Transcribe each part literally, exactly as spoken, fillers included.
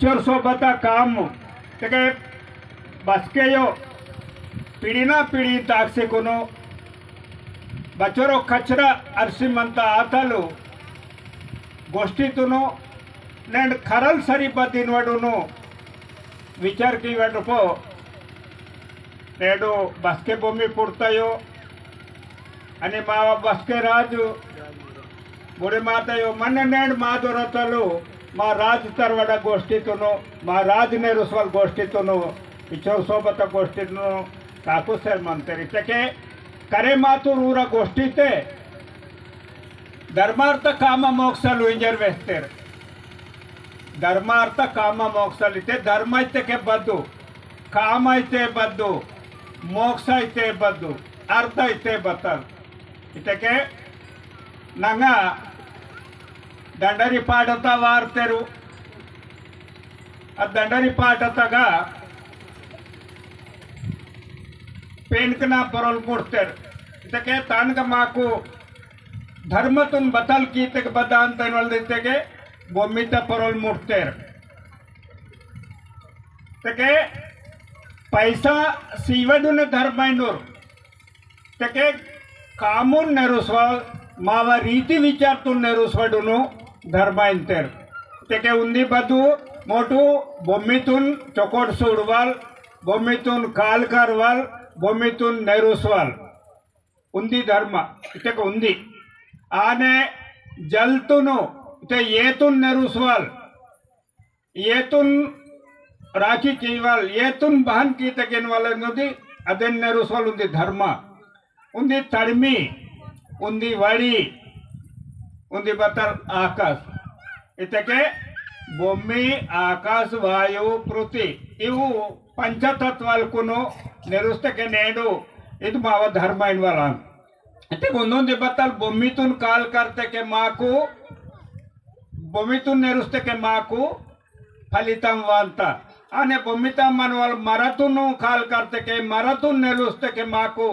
चोर सोबता काम तेके बसकेयो पीढ़ी ना पीढ़ी ताकसे कोनो बचोरो कचरा अरसी मंता आतलु गोष्ठी तुनु नेंड खरल सरी बदिन वडुनु विचार की वडुपो नेडु बसके भूमि पुरतयो अनि मावा बसके राजु बुड़े मातयो मन नेंड मादोरतलु मा राज तरवड़ा गोष्ठी तुनु मा राज नेरुसवल गोष्ठी तुनु इचो सोबत गोष्ठी तुनु काकु सेर मंतेर इतके करे मातु रूरा गोष्ठी ते धर्मार्थ काम मोक्षलु इंजर वेस्तेर। धर्मार्थ काम मोक्षलु इते धर्म इतके बद्दु काम इते बद्दु मोक्ष इते बद्दु अर्थ इते बतल इतके नंगा दंडरी पाटता वार्तेरु। आ दंडरी पाटतगा पेनकना परल मुड़तेर इतके तानग माकु धर्मतुन बतल कीतक बदान तनवल देतेके बोमिता परल मुड़तेर। तके पैसा सीवडुन धर्माइनुर तके कामुन नेरुसवाल मावा रीति विचार तुन नेरुसवडुनु धर्माइनतेर। तके उन्दी बदु मोटु बोमितुन चोकोट सुडवाल बोमितुन काल करवाल बोमितुन नेरुसवाल उन्दी धर्म इतके उन्दी। आने जलतुनु इते येतुन नेरुसवाल येतुन राखी कीवाल येतुन बहन की तकेन वाले नुदी अदेन नेरुसवाल उन्दी धर्म उन्दी तड़मी उन्दी वड़ी उन्दी बतल आकाश इतके बोमी आकाश वायु पृथ्वी इवु पंचतत्वाल कुनु नेरुस्तके नेडु इद माव धर्म इनवाल। इतके उन्दुन्दी बतल बोमीतुन काल करतेके माकु बोमीतुन नेरुस्तके माकु फलितम वांता। आने बोमीतम मनवाल मरतुनु काल करतेके मरतुन नेरुस्तके माकु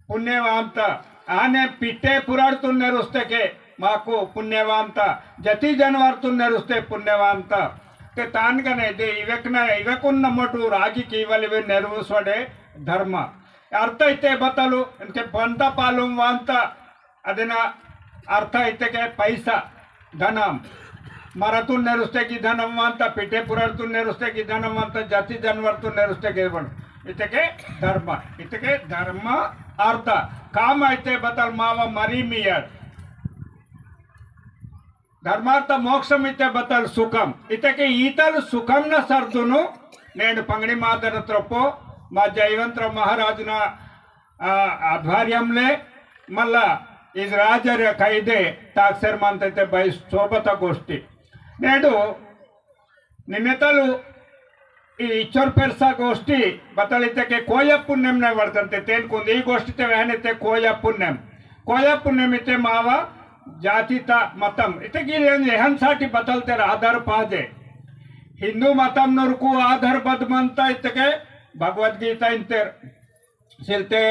पुण्यवांता। आने पिट्टे पुराड़तुन नेरुस्तके माकु पुण्यवांता। जति जानवरतुन नेरुस्ते पुण्यवांता। ते तानगने दे इवेकना इवेकुन नमोटु रागी कीवल इवे नेरुसवडे धर्म। अर्थ इते बतलु इनके बंता पालुम वांता। अदेना अर्थ इतके पैसा धनम मरतुन नेरुस्ते की धनम वांता पिटे पुरतुन नेरुस्ते की धनम वांता जाति जानवरतुन नेरुस्ते की बन इतके धर्म। इतके धर्म अर्थ काम इते बतल मावा मरी मियर धर्मार्थ मोक्षम इते बतल सुखम इतके ईतल सुखम न सर्दुनु। नेंड पंगड़ी मादर त्रपो मा जयवंतराव महाराजना आ, आध्वर्यमले मल्ला इद राजर कैदे ताक्सर मंतते बै सोबत गोष्ठी। नेडु निन्नेतलु ई इच्चोर पेरसा गोष्ठी बतलितेके कोया पुनेम ने वर्तन्ते तेन कुंद ई गोष्ठी ते वहनते कोया पुनेम। कोया पुनेम इते मावा जाति ता मतम इते गिरेन एहन साटी बतलते आधार पाजे। हिंदू मतम नुरकु आधार बद मंता इतके भगवद्गीता इंतेर सिलते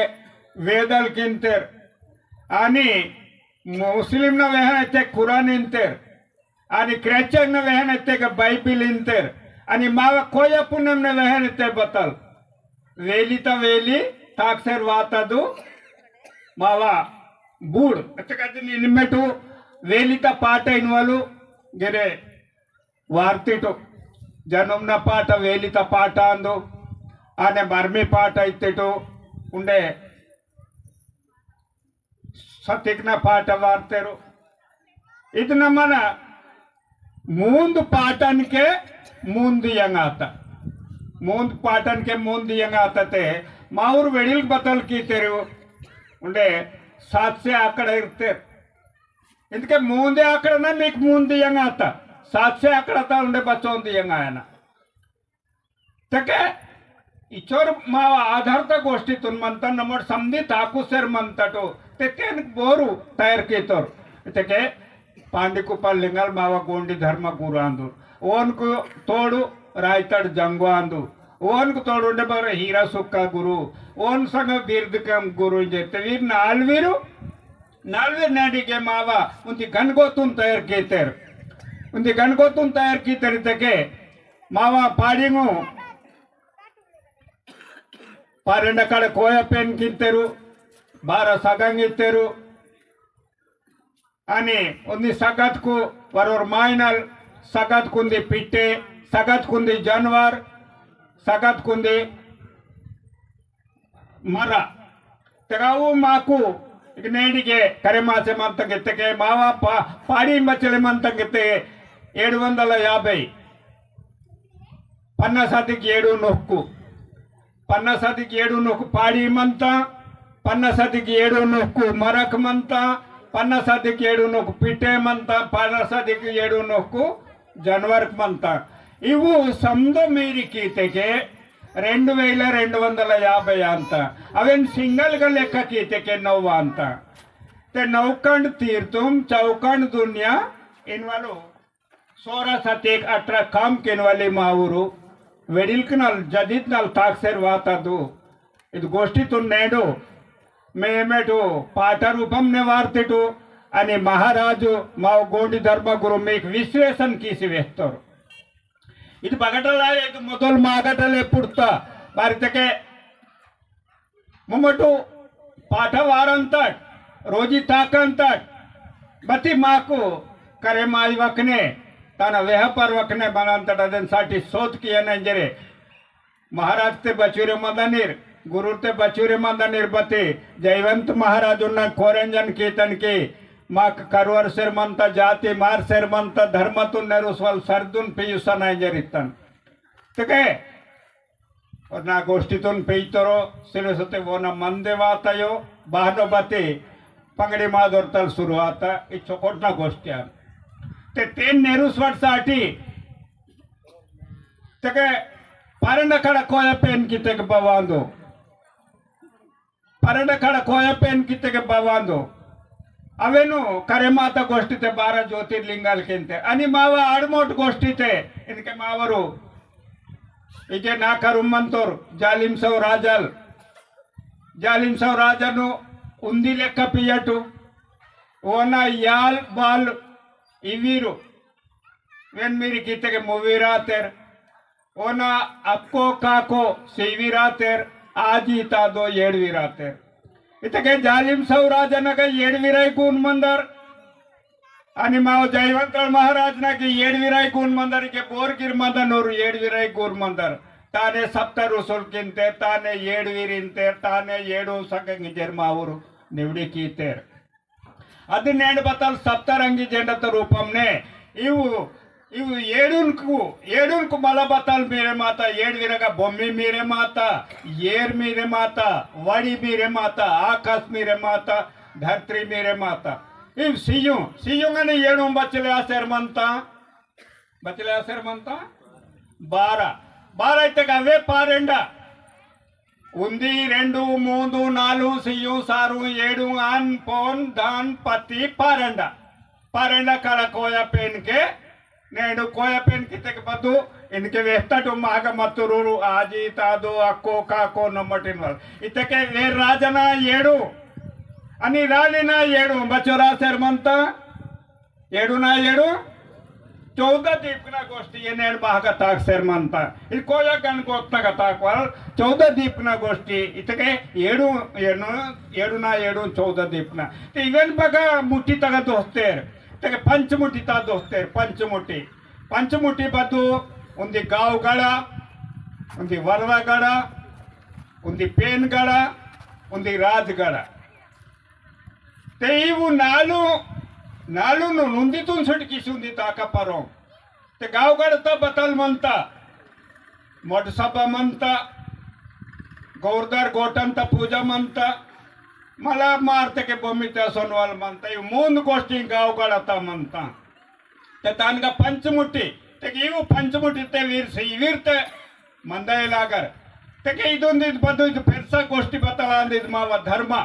वेदल किंतेर। आनी मुस्लिम न वेहन इते कुरान इंतेर। आनी क्रिश्चियन न वेहन इते के बाइबिल इंतेर। आनी मावा कोया पुनेम न वेहन इते बतल वेली ता वेली ताक्सेर वातदु। मावा बूड़ अच्चकदिन इनमेटु वेली ता पाटा इनवालु गिरे वार्तिटु जनुमना पाटा वेलिता पाटा अंदु। आने मर्मी पाटा इत्तिटु उंडे सतिकना पाटा वार्तेरु। इदना मन मूंद पाटन के मूंद यंगाता। मूंद पाटन के मूंद यंगाता ते माउर वेडिल बतल कीतेरु। उंडे सात से आकड़ा इर्तेर। इंदके मूंदे आकड़ना मीक मूंदे यंगाता। सात से आकड़ता उंडे बच्चोंदे यंगायना। तके इचोर मावा आधारता गोष्ठी तुन मंता नमोट समदी ताकुसेर मंता तो ते तेन बोरू तैयार केतोर। तके पांडी कुपार लिंगाल मावा गोंडी धर्म गुरु आंदु। ओन को तोड़ू रायताड़ जंगो आंदु। ओन को तोड़ू उंडे बार हीरा सुक्का गुरु। ओन संग बिर्द कम गुरु इंजे ते वीर नालवीरू नालवे नाडी के मावा उन्ती गनगोतुन तैयार केतेर। उन्दी गणगोतुन तयार कीतेर इतेके मावा पाड़िंगु पारेंड कड़ कोया पेन किंतेरु, बारा सगंग इत्तेरु, अनि उन्दी सगत कु वरोर माइनल, सगत कुन्दी पिट्टे, सगत कुन्दी जानवर, सगत कुन्दी मरा। तेगावु माकु इक नेंडिगे करे मासे मंतंग इत्तेके मावा पा-, पाड़ी मचले मंतंग इत्ते एडु वंदला याबै। पन्नास अधिक एडु नोक्कु, पन्नास अधिक एडु नोक्कु पाड़ी मंता, पन्नास अधिक एडु नोक्कु मरक मंता, पन्नास अधिक एडु नोक्कु पिटे मंता, पन्नास अधिक एडु नोक्कु जानवरक मंता। इवु समदो मीरी कीतेके रेंडु वेला रेंडु वंदला याबै अंता। अवेन सिंगल गा लेक्का कीतेके नौ अंता। ते नौखंड तीर्थुम चौखंड दुनिया इनवालु सोरा सतेक अठरा काम केनवाले मावुरु, वेडिलकनल जदीदनल ताकसेर वातदु। इद गोष्ठीतुन नेंडु, मेमेटु पाठ रूपम ने वार्तिटु, अनि महाराजु माव गोंडी धर्मगुरु मीक विश्लेषण कीसी वेहतोर। इद बगटला, इद मोदल मागटले पुड़ता, बारितके मुमटु पाठ वारंतट, रोजी ताकंतट, बती माकु करे माई वकने, ताना वेहपर वकने बनंतट अदेन साटी सोध कियन इंजरे। महाराज ते बचुरे मंदनीर, गुरु ते बचुरे मंदनीर बती, जयवंत महाराज उन्ना कोरेंजन कीतन की, माक करवर सेर मंता, जाति मार सेर मंता, धर्मतुन नेरुसवल सरदुन पियुसन इंजरितन। तके, ओना गोष्ठीतुन पेइतोरो, सिले सोते वोना मंदे वातायो, बहनो बती, पंगड़ी मादोर तल शुरुआत, इ चोकोटना गोष्ठी आन। ते तेन नेरुसवट साटी, तके पारंडा कड़ा कोया पेन कितेके बवांदो। परंड कड़ कोया पेन कितेके बवांदो। अवेनु करे माता गोष्ठी ते बारा ज्योतिर्लिंगाल केंते। अनि मावा आड़मोट गोष्ठी ते इनके मावरु। इजे ना करुम मंतोर जालिम सौ राजल। जालिम सौ राजनु उंदी लेक्का पियटु। ओना याल बाल इवीरु। वेन मीरी कितेके मुवीरातेर। ओना अक्को काको सीवीरातेर, आजी तादो येड़वीरातेर। इतके जालिम सौ राजनगा येड़वीराई गुण मंदर। अनि माव जयवंतराव महाराजनगा येड़वीराई गुण मंदर, इके बोरगिर मंदनोरु येड़वीराई गुण मंदर। ताने सप्त ऋषुल किंते, ताने येड़वीर इंते, ताने येड़ू सगंग जेर मावुरु निवड़ी कीतेर। अदि नेंड बतल सप्तरंगी झंडत रूपमने इवु, इवु येडुनकु, येडुनकु मला बतल मीरे माता, येडविरगा बोम्मी मीरे माता, येर मीरे माता, वड़ी मीरे माता, आकाश मीरे माता, धरती मीरे माता। इव सियुं, सियुंगने येडुं बचले आसेर मंता, बचले आसेर मंता? बारा। बारा इत्तेके अवे पारेंडा। उंदी, रेंडु, मूंदु, नालु, सियु, सारु, येडु, आन, पोन, दान, पति, पारेंडा। पारेंडा कड़ा कोया पेनके, नेंडु कोया पेन कितेके बदु, इनके वेहतटु माग मतुरुरु, आजी, तादो, अक्को, काको, नम्मटिन वाल। इत्तेके वेर राजना येडु, अनि रानिना येडु, बचोरा सेर मंता, येडुना येडु चौदह दीपकना गोष्ठी ये नेंड बाहका ताक सेर मंता। इद कोया गण गोतना का ताक वाल चौदह दीपकना गोष्ठी। इतके येडु, येडु, येडुना येडु चौदह दीपकना। ते इवेन बगा मुट्ठी तगा दोस्तेर। तके पंचमुट्ठी ता दोस्तेर, पंचमुट्ठी। पंचमुट्ठी बदु उंदी गाव गड़ा, उंदी वरवा गड़ा, उंदी पेन गड़ा, उंदी राज गड़ा। ते इवु नालु, नालु नु नुंदी तुन सुट किसी उंदी ताका परो। ते गाव गड़ता बतल मंता, मोट सभा मंता, गौरदार गोटंता पूजा मंता, मला मारते के बोमिता सोनवाल मंता, इवु मूंद गोष्ठी गाव गड़ता मंता। ते तानगा पंचमुट्ठी, ते इवु पंचमुट्ठी ते वीर से वीर ते मंदय लागर। तेके इदुंदु इद बदु इद पेरसा गोष्ठी बतलांदु इद मावा धर्म।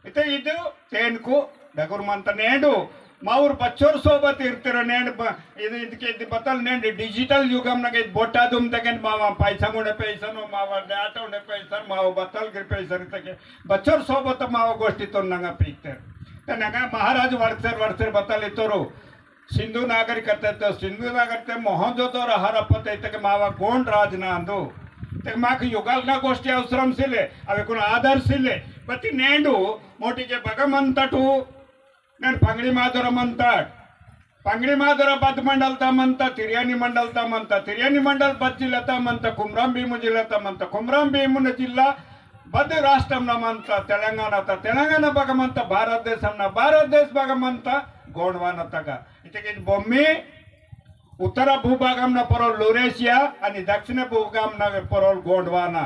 इते इदु तेनकु डगुर मंत नेंडु। माउर बच्चोर सोबत इर्तिर नेंड ब-, इद, इदके इद बतल नेंड digital युगम नगे इद बोटा दुम तगेन मावा पैसा मुड़े पैसा नो मावा data उड़े पैसा मावा बतल गिर पैसा इतके बच्चोर सोबत मावा गोष्ठी तो नंगा पीतर। ते नंगा महाराज वर्षर वर्षर बतल इतोरु। सिंधु नागरिकता तो सिंधु नागरिकता मोहनजोदड़ो हड़प्पा ते इतके मावा गोंड राज नांदु। ते माक युगाल ना गोष्ठी अवसरम सिले, अवे कुन आदर सिले। बती नेंडु मोटी के बगमंतटु, नेंड पंगड़ी मादुर मंतट। पंगड़ी मादुर बद मंडल ता मंता, तिरियानी मंडल ता मंता, तिरियानी मंडल बद जिला ता मंता, कुमराम भीमु जिला ता मंता, कुमराम भीमुन जिला बद राष्ट्रम ना मंता, तेलंगाना ता, तेलंगाना बगमंता, भारत देशम ना, भारत देश बगमंता, गोंडवाना तगा। इतके बोम्मी उत्तर भूभागम ना परोल लुरेशिया, अनि दक्षिण भूभागम ना परोल गोंडवाना।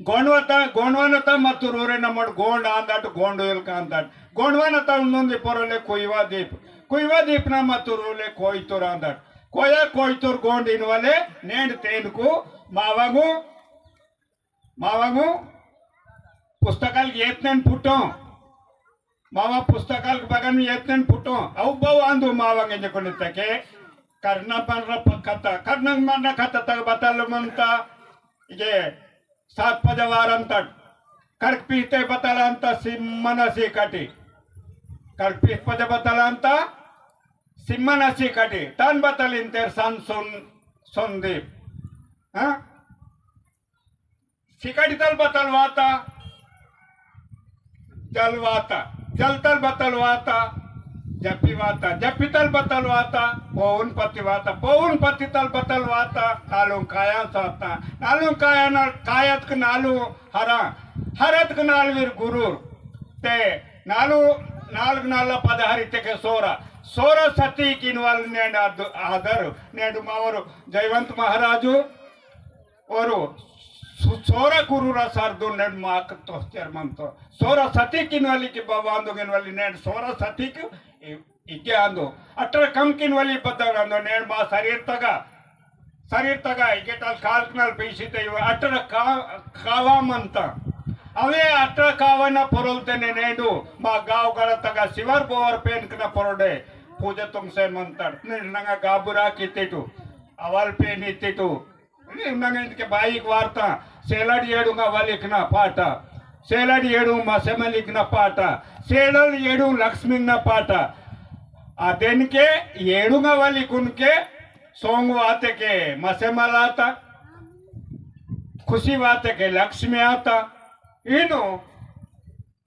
गोंडवाता, गोंडवानता मतुरुरे नमोड गोंड आंदट, गोंडवेल कांदट। गोंडवानता उन्नोंदी पोरोले कुइवा दीप। कुइवा दीप ना मतुरुले कोइतुर आंदट। कोया कोइतुर गोंड इनवाले नेंड तेनकु मावांगु, मावांगु पुस्तकाल येतनेन पुटो। मावा पुस्तकाल बगन येतनेन पुटो। अउ बहु आंदु मावांगे जकोने तके कर्णा मरना प-, कथा, कर्णा मरना कथा तक बताल मंता। इगे सात पजवार अंतट। कर्क पीते बतल अंत सिम्मन सीकटी। कर्क पीत पज बतल अंत सिम्मन सीकटी। तान बतल इंतेर सन सुन, सुनदीप। हाँ? सीकटी तल बतल वाता, जल वाता, जल तल बतल वाता, जपी वाता, जपी तल बतल वाता, पौन पति वाता, पौन पति तल बतल वाता, नालुं काया साता, नालुं काया ना, कायत क नालुं हरा, हरत क नालवीर गुरु, ते नालु, नालुं नाला पदहारी तेके सोरा, सोरा सती किनवाल नेंड आद-, आदर, नेंड मावर जयवंत महाराजु, ओरु सु-, सोरा गुरुरा सरदु नेंड माक तोस्तेर मंतो। सोरा सती किनवाली की बाबा आंदो किनवाली नेंड सोरा सती की इ-, इगे आंदो। अटर कम किनवाली बदल आंदो नेंड मा शरीर तगा, शरीर तगा इगे तल काल कनाल पीसी ते इव अटर का-, कावा मंता। अवे अटर कावा ना पोरोल तेने नेंडु मा गाव गड़ा तगा सिवर बोवर पेन कना पोरोडे पूजा तुमसे मंतर। ने नंगा गाबुरा कितिटु, अवल पेन इतिटु। इन्नंग इनके बाईक वार्ता, सेलड येडुंग वलिकना पाटा, सेलड येडुंग मसेमलिकना पाटा, सेलड येडुंग लक्ष्मीना पाटा। अदेनके येडुंग वलिकुनके सोंग वातेके मसेमल आता, खुशी वातेके लक्ष्मी आता। इनु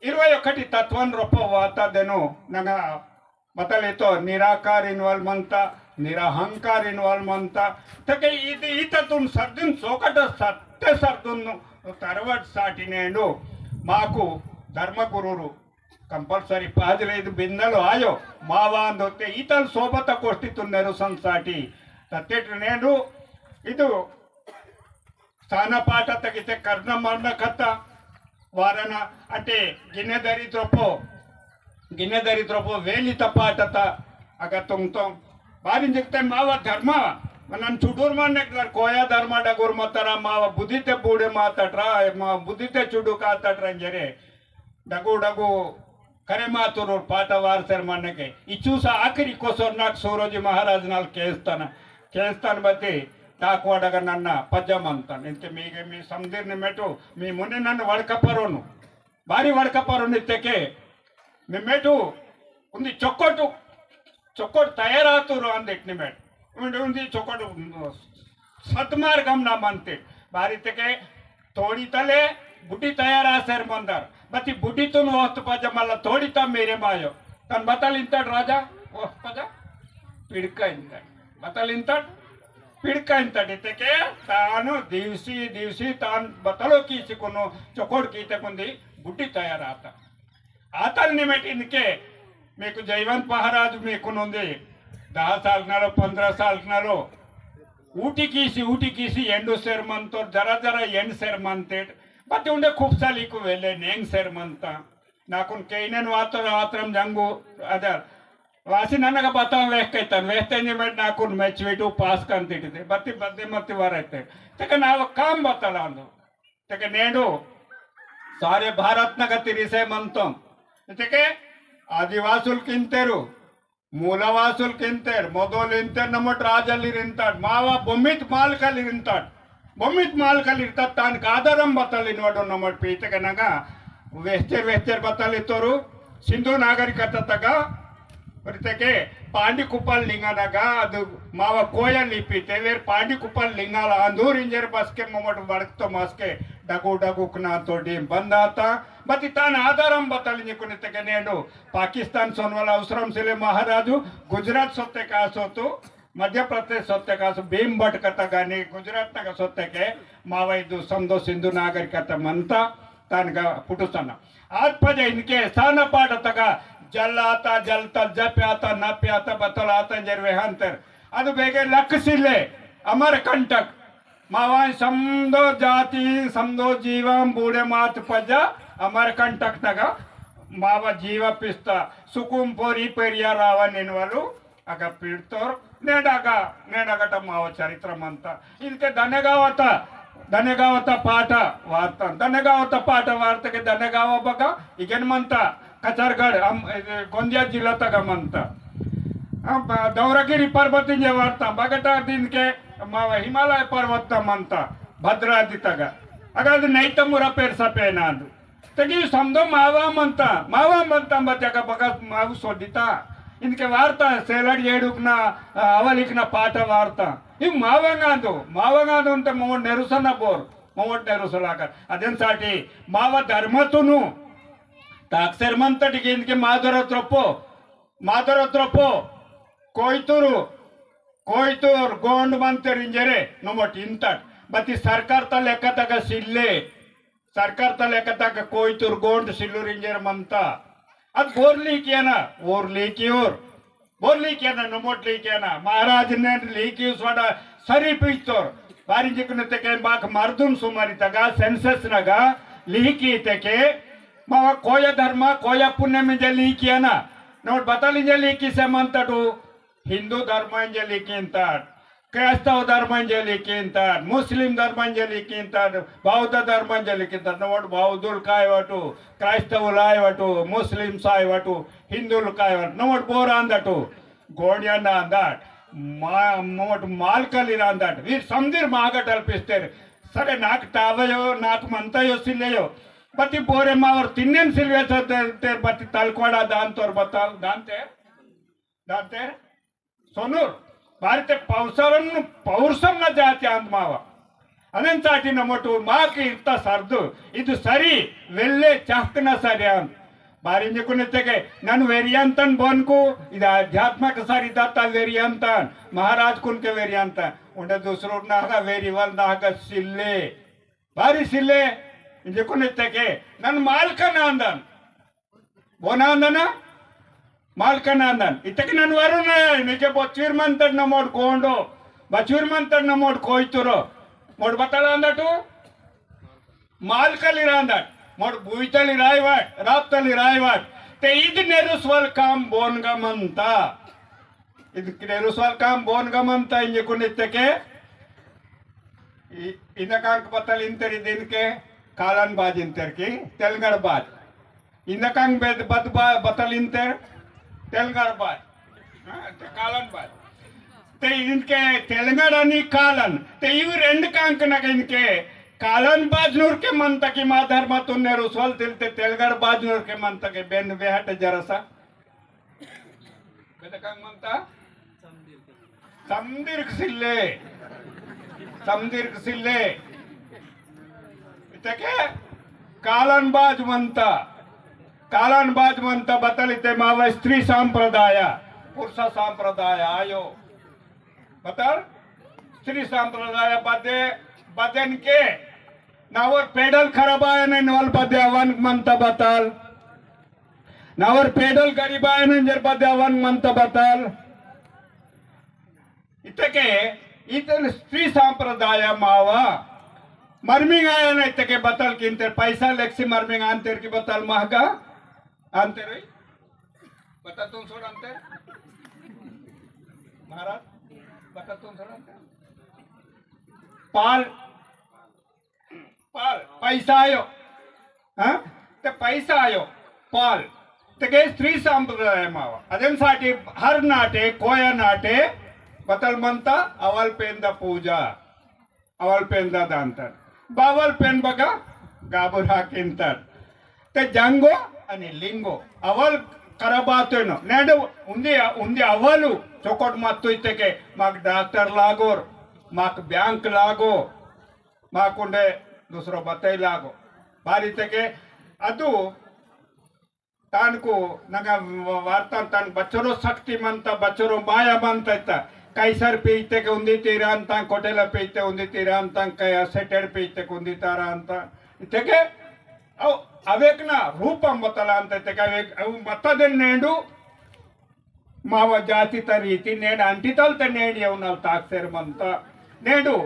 इरवै ओकटी तत्वन रोपो वाता देनु नंगा बतल इतो निराकार इनवाल मंता, निरहंकार इनवाल मंता। तके इद-, इततुन सर्दुन सोकट सत्य सर्दुन तरवट साटी नेंडु माकु धर्म गुरुरु compulsory पाजले इद बिंदलो आयो मावांदो ते इतल सोबत गोष्ठीतुन नेरुसन साटी तत्तेट नेंडु इदु साना पाटा तगिते कर्णा मरना कथा वारना अटे गिनेदरी द्रोपो, गिनेदरी द्रोपो वेली तपाटता अगा तुंगतों। बारी जिकते मावा धर्मा, मनन चुडूर माने कर कोया धर्मा डगुर मतरा मावा बुद्धिते बूड़े मातटरा, मावा बुद्धिते चुडू कातटरा इंजेरे। डगु डगु करे मातुर पाटा वारसेर मानेके। इचूसा आखिरी कोसोर नाक सूरोजी महाराज नाल केस्तान, केस्तान बती ताकवाडगा नन्ना पज्जा मंतन। इंते मीगे मी समदिरने मेटु, मी मुने नन्ना वड़कपरोनु, बारी वड़कपरोनु इत्तेके, मी मेटु उन्दी चोकोटु, चोकोट तयारातुरु अंदिट निमेट। उन्दी, उन्दी चोकोटु सतमार्गम ना मनते। बारी तेके तोड़ी तले बुटी तयार आसेर मंदर। बती बुटी तुन वस्त पजा मला तोड़ी ता मेरे मायो। तन बतल इंतट राजा वस्त पजा पिड़का इंतट। बतल इंतट पिड़का इंतट। इतेके तानु दिवसी दिवसी तान बतलो की सिकुनु चोकोड़ की ते कुंदी बुटी तयार आता। आतल निमेट इनके मीकु जयवंत महाराज मीकु नोंदे दहा साल नलो, पंद्रह साल नलो, ऊटी कीसी, ऊटी कीसी एंडो सेर मंतोर, जरा जरा एंड सेर मंतेट, बत्ते उंडे खूब साल इकु वेले नेंग सेर मंता। नाकुन केइनेन वातर आत्रम जंगु अदर। वासी ननक बता वेख कैतन, वेख तेंजे मेट नाकुन मैच वेटू पास करते थे, बत्ती बत्ती मत्ती वरते। तेके नाव काम बतलांदो। तेके नेंडु सारे भारत नग तिरिसे मंतोम। तेके आदिवासुल किंतेरु, मूलवासुल किंतेर, मोदोल इंतेर नमट राजल इरिंतट, मावा बुमित मालकल इरिंतट, बुमित मालकल इरिंतट, तान कादरम बतल इनवडो नमट पीतके नगा, वेस्तेर वेस्तेर बतल इतोरु, सिंधु नागरिकता तगा, तेके पांडी कुपाल लिंगानगा अदु मावा कोया लिपि तेवेर पांडी कुपाल लिंगाला अंदूर इंजर बसके मोमट बड़कतो मसके डगु डगु कना तो डीम बंद आता। बति तान आधारम बतल निकुने तके नेंडु पाकिस्तान सोनवाला अवसरम सिले महाराजु गुजरात सोते का सोतु मध्य प्रदेश सोते का सो भीम बटकता गानी गुजरात तक सोते के मावा इदु समदो सिंधु नागरिकता मंता तानगा पुटुसना। आत पजे इनके साना पाट तगा जल आता, जल तल जप आता, नप आता, बतल आता, जरवे हंतर। अदु बेगे लक सिले, अमर कंटक। मावाई समदो जाति, समदो जीवम बूढ़े मात पजा, अमर कंटक तगा मावा जीवा पिस्ता, सुकुम पोरी पेरिया रावा निनवालु, अगा पीड़तोर, नेडागा, नेडागट मावा चरित्र मंता। इनके दनेगावता, दनेगावता पाटा वार्ता, दनेगावता पाटा वार्ता के दनेगावा बगा, इगेन मंता, कचरगढ़, अम, ए, गोंदिया जिला तगा मंता। अम, दौरगिरी पर्वत इंजे वार्ता, बगटा दिन के मावा हिमालय पर्वत मंता, भद्राद्रि तगा। अगा अदु नैतमुरा पेरसा पेनादु। तगी समदो मावा मंता, मावा मंता बच्चा का बका माव सोडिता। इनके वार्ता सेलड़ येडुकना, अ, अवलिकना पाटा वार्ता। इव मावंगादो, मावंगादो अंत मोमोट नेरुसना बोर, मोमोट नेरुसलाकर। अदेन साटी मावा धर्मतुनु। ताकसेर मंता टिके इनके मादर त्रोपो, मादर त्रोपो, कोइतुरु, कोइतुर गोंड मंतेर इंजरे, नमोट इंतट। बती सरकार तल एकतक सिल्ले, सरकार तल एकतक कोइतुर गोंड सिल्लुर इंजर मंता। अद बोर लीकियना, ओर लीकियोर, बोर लीकियना, नमोट लीकियना। महाराज ने लीकियो स्वाडा सरी पीतोर। बारी जिकुने तेके बाक मर्दुम सुमारी तगा, census नगा, लीकी तेके, मावा कोया धर्म, कोया पुण्य मिंजे लीकियना। नमोट बतल इंजे लीकी से मंतटू, हिंदू धर्मांजलि किंताट, क्राइस्तव धर्मांजलि किंताट, मुस्लिम धर्मांजलि किंताट, बौद्ध धर्मांजलि किंताट, नमोट बौद्धुल कायवटु, क्राइस्तवुल आयवटु, मुस्लिम सायवटु, हिंदुल कायवटु, नमोट बोर आंदटु, गोंडिया ना आंदाट, मा-, नमोट मालकली आंदाट, वीर समदिर मागटल पिस्तेर, सरे नाक टावयो, नाक मंतयो सिलेयो, बती बोरे मावर तिन्नेन सिलवे सर तेर, तेर बती तलकोड़ा दान तोर बताल, दान तेर, दान तेर, सोनूर, बारिते पौसरन पौरसम न जाति आंद मावा। अनेन चाटी नमोटु माक इर्ता सर्दु, इदु सरी, वेल्ले चाहकना सरी आंद। बारी निकुन इत्तेके, नन वेरियंतन बोनकु, इद आध्यात्मक सरी दत्ता वेरियंतन, महाराज कुनके वेरियंतन। उंडे दुसरो नागा वेरिवल नागा सिल्ले। बारी सिल्ले, निकुन इत्तेके, नन मालकन आंदन। बोनांदना मालकनांदन इतक नन वरुण निके बचुर मंतर नमोड गोंडो बचुर मंतर नमोड कोइतुरो मोड बतलांदटू मालकली रांदट मोड बुइतली रायवाट राप्तली रायवाट ते इद नेरुसवल काम बोनगा मंता। इद नेरुसवल काम बोनगा मंता इंजकुन इतके इ-, इनकांक बतल इंतेर इदिनके कालन बाज इंतेर की तेलंगाना बाज। इनकांक बेद बद बा-, बतल इंतेर तेलंगाना बाज। हाँ, ते कालन बाज। ते इनके तेलंगाना नी कालन। ते इव रेंड कांक नग इनके कालन बाज नूर के मंता की मा धर्म तुन्ने रुसवल तिलते तेलंगाना बाज नूर के मंता के बेन बेहट जरसा। बेदकांग मंता? समदीर्घ सिल्ले। समदीर्घ सिल्ले। इतके कालन बाज मंता। कालन बाज मंता बतल इते मावा स्त्री संप्रदाय, पुरुष संप्रदाय आयो। बतल स्त्री संप्रदाय बदे, बदन के नावर पेडल खराब आया ने नवल बदे अवन मंता बतल। नावर पेडल गरीब आयन इंजर बद्यावन मंत बतल। इतके इतन स्त्री संप्रदाय मावा मर्मिंग आयन इतके बतल किंतेर पैसा लेक्सी मर्मिंग आंतेर की बतल महगा आंतेर। बता तुम सोड आंतेर महाराज, बता तुम सोड आंतेर पाल पाल पैसा आयो। हाँ? ते पैसा आयो। पाल ते के स्त्री संप्रदाय मावा अदेन साटी हर नाटे कोया नाटे बतल मंता अवल पेंदा पूजा। अवल पेंदा दांतर बावल पेन बगा गाबुर हाकिंतर। ते जंगो अनि लिंगो अवल खराब आतोइनो। नेंडु उंदी, उंदी अवलु चोकोट मत्तु इत्तेके माक डॉक्टर लागोर, माक बैंक लागो, माकुंडे दूसरो बतई लागो। बारी इत्तेके अदु तानकु नगा वार्ता तान बच्चोरो शक्ति मंता, बच्चोरो माया मंता इत्ता। कैसर पीते के उंदी तीरांता, कोटेला पीते उंदी तीरांता, कै सेटेड पीते के उंदी तारांता। इत्तेके अव अवेकना रूपम बतलांता इत्तेके अवेक, अव बत्ता देन नेंडु माव जाति त रीति नेंड अंटितल ते नेंड येवनल ताकसेर मंता। नेंडु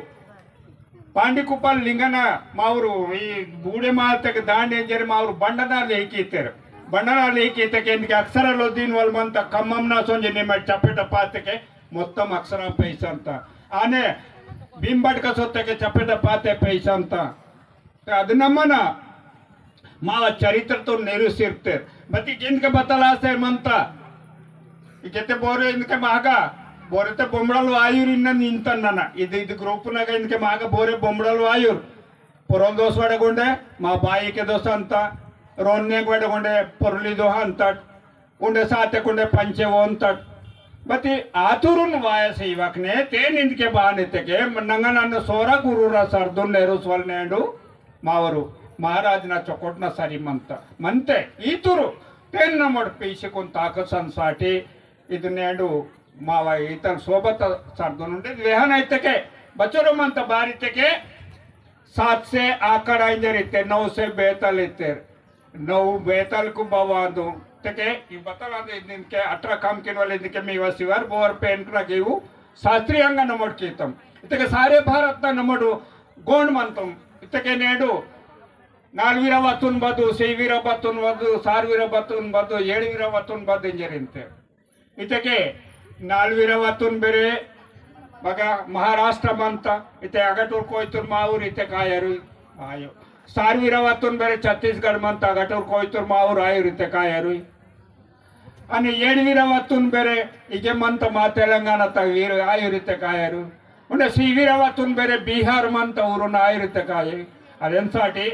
पांडिकुपल लिंगना मावरु ई बूड़े मारते के दांडे जरे मावरु बंडना लेकितेर। बंडना लेकिते के इनके अक्षर लो दिन वल मंता कम्मम ना सोंजे निमे चपेट पाते के मोत्तम अक्षर पैसंता। आने बिंबट का सोते के चपेट पाते पैसंता। ते अद नमना मावा चरित्र तो नेहरू सिरते। बती जिनके बतला से मंता। इकेते बोरे इनके मागा, बोरे ते बोमड़ल वायुर इन्ना निंतन नना। इद, इद group नगा इनके मागा बोरे बोमड़ल वायुर। पोरोल दोस वड़े गुंडे, मा बाई के दोस अंता। रोन्ने वड़े गुंडे, पोरली दोहा अंतट। उंडे साते कुंडे पंचे वोंतट। बती आतुरुन वायस इवकने, ते निंदके बाने तेके, नंगन अन्न सोरा गुरुरा सरदुन नेहरू स्वल नेंडु, मावरु, महाराज ना चोकोट ना सरी मंता। मंते, ईतुरु, तेन नमोड पीसी कुन ताकसन साटी, इद नेंडु, मावा इतल सोबत सरदुन उंडे, वेहन इत्तेके, बचोरो मंता बारी तेके, सात से आकड़ा इंजर इत्ते, नौ से बेतल इत्ते, नौ बेतल कु बवादो। तेके, ई बतल आंदे इनके अठारह कम किन वाले इनके मीवा सिवार, बोर पेन करा गेऊ, शास्त्रीय अंग नमोड कीतम। इत्तेके सारे भारत ना नमोडु गोंड मंतम। इत्तेके नेडु, नालवीरा वतुन बदु, सेवीरा वतुन बदु, सारवीरा वतुन बदु, एड़वीरा वतुन बदु इंजर इत्ते। इत्तेके नालवीरा वतुन बेरे बगा महाराष्ट्र मंता, इत्ते अगटूर कोयतूर मावूर इत्ते कायरु आयो। सारवीरा वतुन बेरे छत्तीसगढ़ मंता, अगटूर कोयतूर मावूर आयुर इत्ते कायरु। अनि एड़वीरा वतुन बेरे इगे मंता मा तेलंगाना ता वीर आयुर इत्ते कायरु। उंडे सीवीरा वतुन बेरे बिहार मंता उरुन आयुर इत्ते काये। अदेन साटी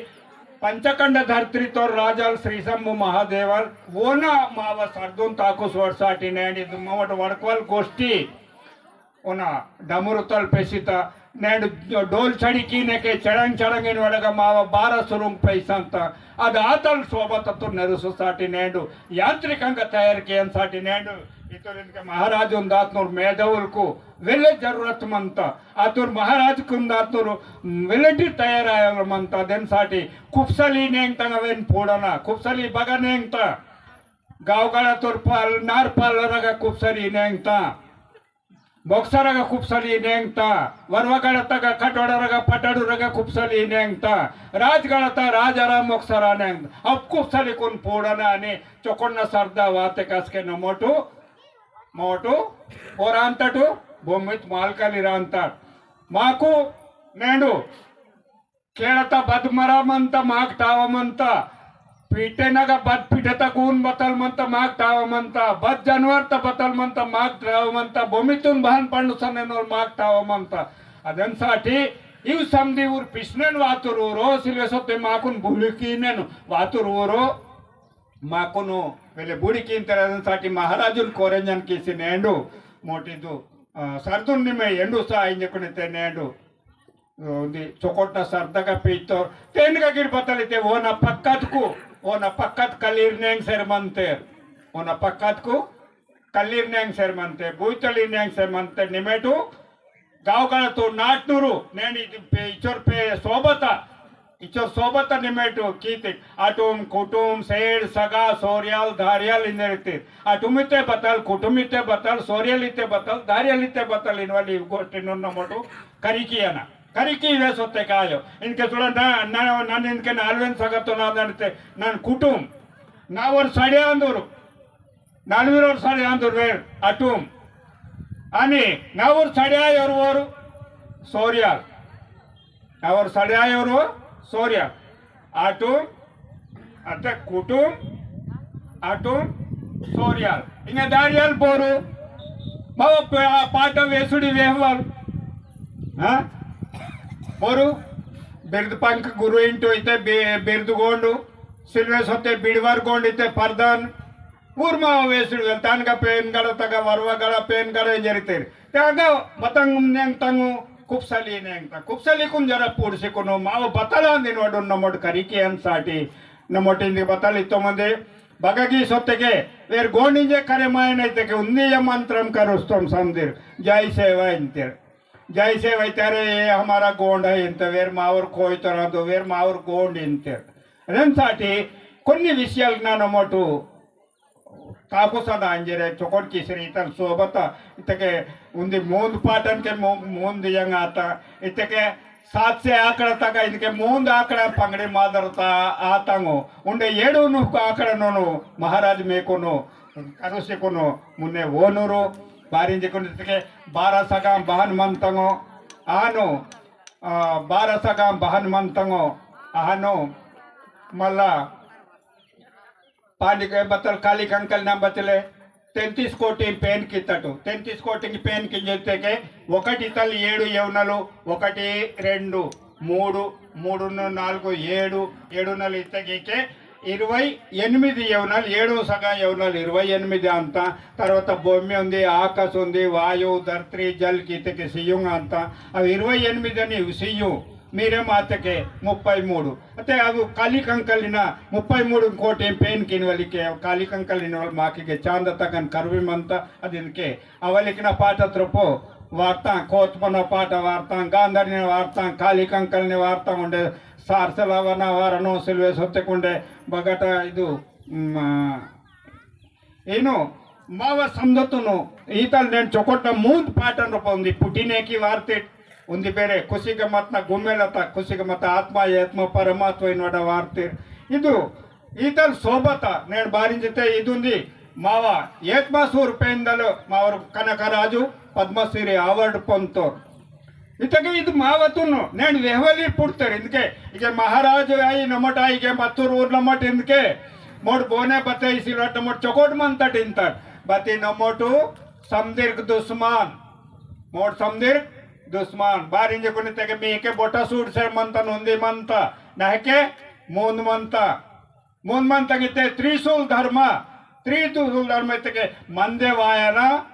पंचखंड धरती तो राजाल श्री शंभु महादेवाल वोना मावा सरदुन ताकु सोर साटी नेंड इद ममट वड़कवाल गोष्ठी। ओना डमरुतल पेसिता नेंड डोल छड़ी कीने के चढ़ंग चढ़ंग इन वड़गा मावा बारह सुरुंग पैसंता। अद आतल सोबत तो नेहरू सोसाइटी नेंड यांत्रिकंग तयार कियन साटी नेंड इतोर इनके महाराज उंदातनोर मेदवल को वेले जरूरत मंता। आतुर महाराज कुंदातुर वेलेटी तयार आयल मंता। देन साटी कुपसली नेंगता वेन पोड़ना, कुपसली बगा नेंगता। गावगाड़ा तुर पाल, नार पाल रगा कुपसली नेंगता। बोक्सरगा कुपसली नेंगता। वरवगड़ा तगा कटोड़रगा पटड़ुरगा कुपसली नेंगता। राजगड़ा ता राजाराम मोक्सरा नेंगता। अब कुपसली कुन पोड़ना ने चोकोन्ना सरदा वाते कसके नमोटू मोटू पोरांतटू भूमित मालकाली रांतट। माकू नेंडू केड़ता बद मरा मंता माक टावा मंता। पीटे नगा बद पीटे तक ऊन बतल मंता माक टावा मंता। बद जानवर त बतल मंता माक टावा मंता। भूमितुन बहन पंडु सन्ने नोल माक टावा मंता। अदन साटी इव समदी उर पिसनेन वातुर उरो सिल्वे सोते माकुन भूलि कीनेन वातुर उरो। माकुनु वेले बुड़ी कींतेर अदन साटी महाराजुन कोरेंजन किसी नेंडू मोटी दु, अ, सरदुन निमे एंडू सा इंजकुने ते नेंडू। अ, उंदी चोकोटा सरदगा पीतो। तेनगा गिर बतलिते ओना पक्कतकु, ओना पक्कत कलीर नेंग सेर मंतेर। ओना पक्कतकु कल्लीर नेंग सेर मंते, बुइतली नेंग सेर मंते, निमेटु गावगड़तो नाटनूरु, नेन इद पे, इचोर पे सोबता, इचोर सोबता निमेटु कीते, अटुम, कुटुम, सेड, सगा, सोरियाल, धारियाल इंदरिते, अटुमिते बतल, कुटुमिते बतल, सोरियालिते बतल, धारियालिते बतल, इनवाली गोष्टी नोन मोटु करिकी अना, करिकी वे सोते कायो, इनके सुड़ा ना, ना, ना, इनके नालवेन सगतो ना दनते, नन कुटुम, नावर सड़े आंदुरु, नालवीरोर साड़े आंदुर वेर अटुम। अनि नावर साड़े आयोर वोर सोरियाल। नावर साड़े आयोर वोर सोरियाल। अटुम, अते कुटुम, अटुम, सोरियाल। इंगे दारियाल बोरु। बाबा पे-, आ पाटा वेसुड़ी वेहवाल। हाँ? बोरु, बिर्द पंक गुरु इंटो इते बे-, बिर्द गोंडु। सिल्वे सोते बिड़वार गोंड इते परदान। ऊर माव वेसुड़ वेल तानगा पेन गड़ा तगा वरवा गड़ा पेन गड़ा इंजेर इतेर। ते आगा बतंग नेंग तंगु कुपसली नेंग ता। कुपसली कुन जरा पूर्सी कुनो माव बतला दिन वडुन नमोट करिके अन साटी नमोट इंदि बतल इत्तो मंदे। बगगी सोत्तेके वेर गोंड इंजे करे मायन इत्तेके उन्दी या मंत्रम करुस्तम समदिर। जय सेवा इंतेर। जय सेवा इंतेर, ये हमारा गोंड है इंते, वेर मावर कोई तरह दो, वेर मावर गोंड इंतेर। रेन साटी कोन्नी विषयाल ना नमोटु काकुसा दांजरे चोकोट किसरी इतल सोबत इतके उन्दी मूंद पाटन के मू-, मूंद यंग आता। इतके सात से आकड़ा तक इनके मूंद आकड़ा पंगड़ी मादरता आतांगो। उंडे येडू नुक आकड़ा नोनु महाराज मेकुनु करुसिकुनु मुन्ने ओनुरु बारिंजिकुनु इतके बारह सगा बहन मंतंगो आनु, आ, बारह सगा बहन मंतंगो आनु मल्ला पांडी के बतल काली कंकल ना बतले तैंतीस कोटी पेन कितटु। तैंतीस कोटी पेन किंजते के ఒకటి ఇతల్ ఏడు యవనలు, ఒకటి, రెండు, మూడు, మూడు నాలుగు, ఏడు, ఏడు నలు ఇత్తగికే ఇరవై ఎనిమిది యవనలు, ఏడు సగం యవనలు ఇరవై ఎనిమిది అంత. తర్వాత భూమి ఉంది, ఆకాశం ఉంది, వాయువు, ధర్త్రి, జల్ కితకి సియుంగ్ అంత. అవి ఇరవై ఎనిమిది అని సియు మీరే మాతకే ముప్పై మూడు. అతే అవు కాలి కంకలిన ముప్పై మూడు కోటి పెయిన్ కినవలికే కాలి కంకలిన వాళ్ళు మాకికే చాంద తగన్ కరువి మంత. అదికే అవలికిన పాట త్రొపో వార్త, కోత్మన పాట వార్త, గాంధర్ని వార్త, కాలి కంకల్ని వార్త ఉండే సార్సలవన వారనో సిల్వే సొత్తకుండే బగట ఇదు, మ్, ఏను మావ సందతును ఈతల్ నేను చొకొట్ట మూంద్ పాటన్ రూప ఉంది పుట్టినేకి వార్తెట్. ఉంది పేరే కుసిగ మత్న గుమ్మెలత కుసిగ మత ఆత్మ ఏత్మ పరమాత్మ ఇన్వడ వార్తెట్. ఇదు ఈతల్ సోబత నేను బారింజితే ఇదుంది మావ ఏత్మ సూర్ పేందలు మావరు కనకరాజు పద్మశ్రీ అవార్డు పొందతోరు. इतके इद मावतुन नेन वेहवली पुड़तर इंदके इके महाराज आई नमट आई के मत्तुर ऊर नमट इंदके मोड़ बोने बते इसी लट नमट चोकोट मंतट इंतर बती नमोटु समदिर दुश्मन मोड़ समदिर दुश्मन बार इंजे कुने तेके मी के बोटा सूट से मंता नोंदी मंता नहके मूंद मंता मुन मन तंगिते त्रिशूल धर्म, त्रिशूल धर्म इतके मंदे वायना,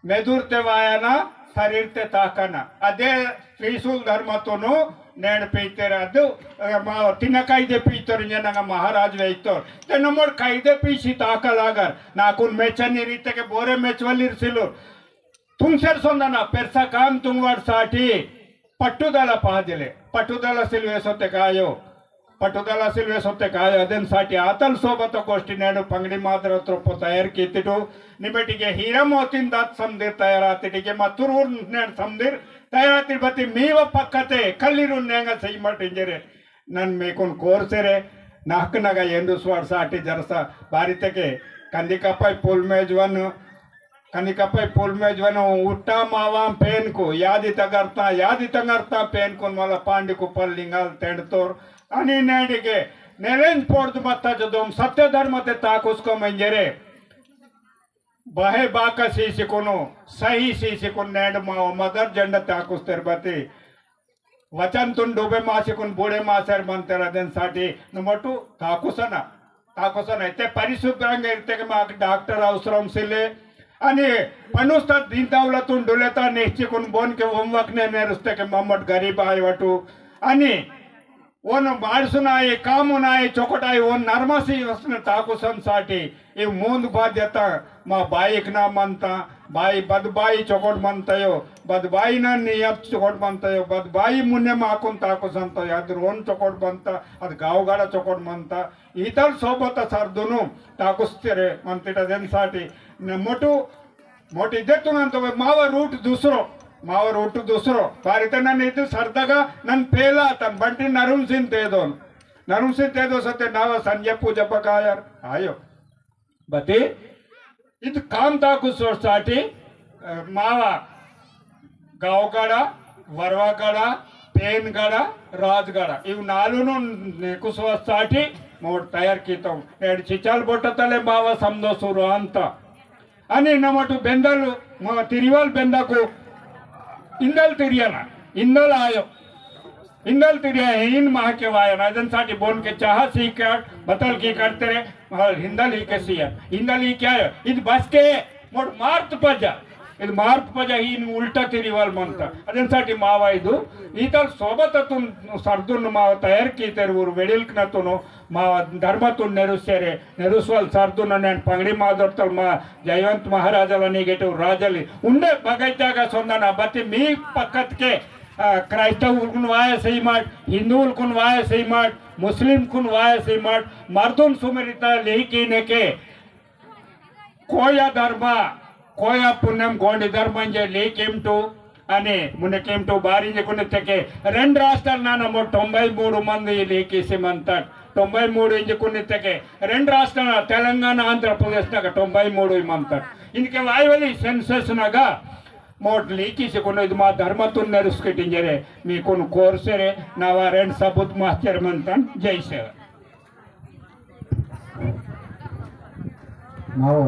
मेदुरते वायना, शरीरते ताकना। अदे त्रिशूल धर्म तोनु नेड पीतेर अदु, अ, मा-, तिन कायदे पीतोर इंजनंगा महाराज वेइतोर। ते नमोड कायदे पीसी ताकलागर। नाकुन मेचनी रीते के बोरे मेचवलीर सिलुर। तुमसेर सोंदना पेरसा काम तुंगवाड़ साटी पट्टुदला पादिले, पट्टुदला सिलवे सोते कायो, पट्टुदला सिलवे सोते कायो, अदेन साटी आतल सोबत गोष्टी नेनु पंगड़ी मात्र त्रोपो तयार कीतिटु, निमेटिगे हीरा मोतिन दात समदिर तयार आतिटिगे मत्तुरूर नेन समदिर तयार आतिट बती मीव पक्कते कल्लिरुन नेंगा सही मट इंजरे। नन मेकुन कोरसेरे नाक नगा एंडु स्वार साटी जरसा बारितके कंदिकपाई पुल मेजवन, कंदिकपाई पुल मेजवन उट्टा मावाम पेनकु यादि तगरता, यादि तगरता पेनकुन मला पांडिकु पल लिंगाल तेंडतोर। अनि नेंडिगे नेरेंज पोर्द मत्ता जदोम सत्य धर्म ते ताकुसको मंजरे। बहे बाका सीसिकुनु, सही सीसिकुन नेंड माव मदर जंड ताकुस्तेर बती। वचन तुन डूबे मासिकुन बूढ़े मासेर मंतेर अदेन साटी नमोटु ताकुसना, ताकुसना। इते परिशुभ्रंग इर्तेके माक डॉक्टर अवसरम सिले। अनि पनुस्ता दींतावला तुन डुलेता नेहचिकुन बोन के ओमवकने नेरुस्तेके मम्मट गरीब आयवटु। अनि ओन मारसुनाई, कामुनाई, चोकटाई, ओन नरमासी वसन ताकुसन साटी, ई मूंद बाध्यता मा बाईक ना मनता, बाई बद बाई चोकट मनतयो, बद बाई ना नियत चोकट मनतयो, बद बाई मुन्ने माकुन ताकुसन तो याद रोन चोकट मनता, अद गावगाड़ा चोकट मनता, इतल सोबत सर्दुनु ताकुस्तेरे मनतिटा देन साटी, न मोटू मोटी देतुन अंत मावा रूट दूसरो, मावा रूट दूसरो। पारित नन इद सर्दगा नन पेला तन बंटी नरुम सिन तेदोन। नरुम सिन तेदो सत्य नावा संजय पूजा पकायर। आयो। बती इद काम ताकु सोसाटी, अ, मावा गावगड़ा, वरवागड़ा, पेनगड़ा, राजगड़ा। इव नालुनु नेकु सोसाटी मोड़ तयार कीतोम। एड चिचाल बोटतले मावा समदो सुरो अंता। अनि नमटु बेंदल म-, तिरिवाल बेंदकु इंदल तिरियना, इंदल आयो। हिंदल तिरिया इन माह के वायन, अदन साटी बोन के चाहा सी काट, बतल की करते रे, महल हिंदल ही के सिया। हिंदल ही क्या है? इद बस के मोड़ मार्त पजा। इद मार्त पजा ही इन उल्टा तिरिवाल मनता। अदन साटी मावा इदु, इतल सोबत तुन सर्दुन माव तयार की तेर उर वेडिल कना तुनो, मावा धर्म तुन नेरुसेरे, नेरुसवाल सर्दुन नेन पंगड़ी मादरतल मा जयवंत महाराजल निगेटु राजली। उंडे बगैचा का सोंदना बती मी पकत के आ, क्राइस्तव उलकुन वाय सही माट, हिंदू उलकुन वाय सही माट, मुस्लिम कुन वाय सही माट, मर्दुन सुमेरिता लेकिन के कोया धर्म, कोया पुनेम गोंडी धर्म इंजे लेकिम टू, अने मुने केम टू बारी इंजे कुने तेके रेंड राष्ट्रल नाना मो तोंबई मूडु मंदी लेकिसी मंतट, तोंबई मूडु इंजे कुने तेके रेंड राष्ट्रल तेलंगाना, आंध्र प्रदेश नगा तोंबई मूडु मंतट। इनके वायवली census नगा मोट लीकी से कोनो इदमा धर्म तुन नेरुस्केट इंजरे, मी कोनो कोर्सेरे, नावा रेंड सबूत मास्टर मंतन, जय सेवा। मावो,